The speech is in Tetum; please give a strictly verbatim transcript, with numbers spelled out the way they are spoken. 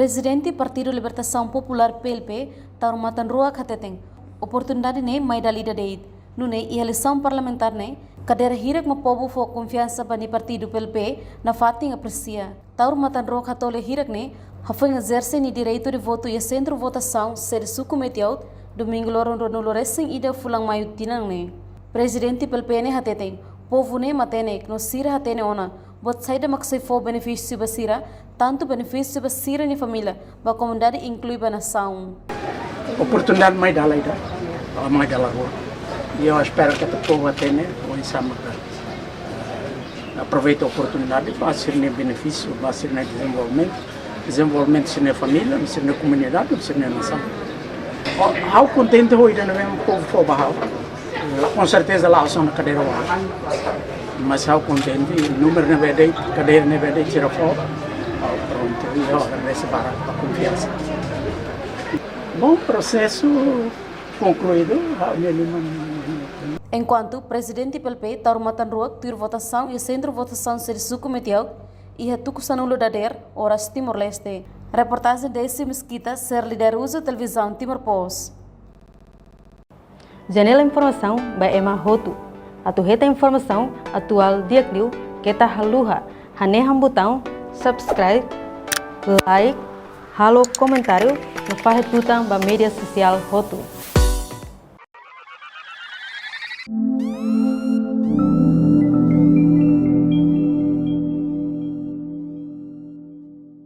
Prezidente Partidu Libertasaun Populár, P L P, Taur Matan Ruak hateten, oportunidade ne'e mai dala ida de'it. Nune'e iha eleisaun parlamentár ne'e, kadeira hirak mak povu fó konfiansa ba nia partidu, P L P, nafatin apresia. Taur Matan Ruak hato'o lia hirak ne'e, hafoin ezerse nia direitu de votu iha sentru votasaun sede suku Metiaut, domingu loron ruanulu-resin-ida fulan Maiu tinan ne'e. Prezidente P L P ne'e hateten, povu ne'e matenek no sira hatene ona buat saida mak sei fó benefísiu ba sira, tantu benefísiu ba sira-nia família, ba komunidade, inklui ba nasaun. Oportunidade mai dala ida, ah, mai dala rua. I ha'u espera katak povu hatene oinsá maka, eh, aproveita oportunidade ba sira-nia benefísiu, ba sira-nia dezenvolvimentu, dezenvolvimentu sira-nia família, sira-nia komunidade, sira-nia nasaun. Ha'u, ha'u kontente ho ida ne'ebé mak povu fó ba ha'u. La, konserteza la hanesan kadeira oan. Mas ha'u kontente, númeru ne'ebé de'it, kadeira ne'ebé de'it sira fó. Ha'u prontu, i ha'u agradese barak ba konfiansa. Bom, prosesu konkluidu, ha'u-nia liman. Enkuantu Prezidente P L P, Taur Matan Ruak, tuir votasaun iha sentru votasaun sede suku Metiaut, iha tuku sanulu dadeer, oras Timor-Leste. Reportajen Desi Mesquita, Serli Daruzo, Televizaun Timor Post. Janela informasaun ba ema hotu. Atu hetan informasaun atuál di'ak liu, keta haluha hanehan butaun subscribe, like, halo komentáriu no fahe tutan ba média sosiál hotu.